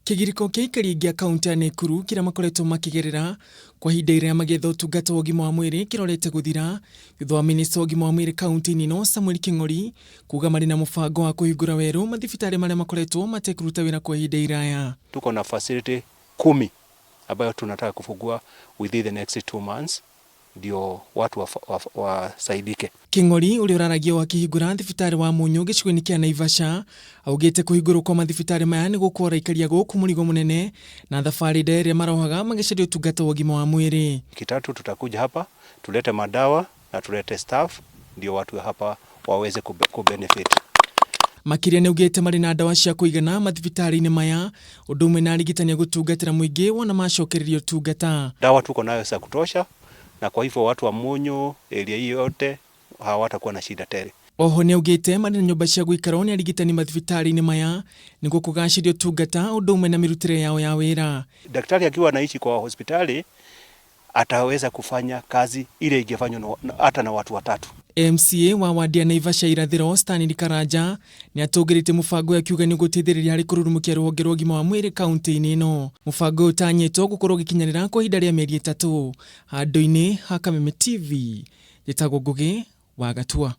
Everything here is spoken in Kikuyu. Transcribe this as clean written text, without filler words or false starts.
Kĩgirĩko kĩa aikari aingĩ a kaũntĩ ya Nakuru kĩrĩa makoretwo makĩgerera kwa ihinda iraya magĩetha ũtungata wa ũgima wa mwĩrĩ kĩrorete gũthira thutha wa minista wa ũgima wa mwĩrĩ kaũntĩ-inĩ ĩno Samuel Kĩng'ori kuga marĩ na mũbango wa kũhingũra werũ mathibitarĩ marĩa makoretwo matekũruta wĩra kwa ihinda iraya. Tuko na facility 10 ambayo tunataka kufungua within the next 2 months ndio watu wasaidike. Kĩng'ori ũrĩa ũraragia o akĩhingũra thibitarĩ wa Mũnyũ gĩcigo-inĩ kĩa Naivasha augĩte kũhingũrwo kwa mathibitarĩ maya nĩ gũkũora aikari a gũkũ mũrigo mũnene na thabarĩ ndaya ĩrĩa marohaga magĩcaria ũtungata wa ũgima wa mwĩrĩ. Wiki 3 tutakuja hapa tulete madawa na tulete staff ndio watu hapa waweze kubenefit. Makĩria nĩ augĩte marĩ na ndawa cia kũigana mathibitarĩ-inĩ maya ũndũ ũmwe na arigitani a gũtungatĩra mũingĩ wona macokereria ũtungata. Dawa tuko nayo za kutosha, na kwa hivyo watu wa Munyu area hii yote hawatakuwa na shida tele. Oho nĩ augĩte marĩ na nyũmba cia gũikarwo nĩ arigitani mathibitarĩ-inĩ maya nĩguo kũgacĩria ũtungata ũndũ ũmwe na mĩrutĩre yao ya wĩra. Daktari akiwa anaishi kwa hospitali ataweza kufanya kazi ile ingefanywa hata na watu watatu. MCA wa wadi ya Naivasha irathĩro Stanley Karanja nĩ atũngĩrĩtie mũbango ũyũ akiuga nĩ ũgũteithĩrĩria harĩ kũrurumũkia rũhonge rwa ũgima wa mwĩrĩ kaunti-inĩ ĩno. Mũbango ũyũ ũtanyĩtwo gũkorwo ũgĩkinyanĩra kwa ihinda rĩa mĩeri 3. Handũ-inĩ ha Kameme TV, njĩtagwo Ngũgĩ wa Gatua.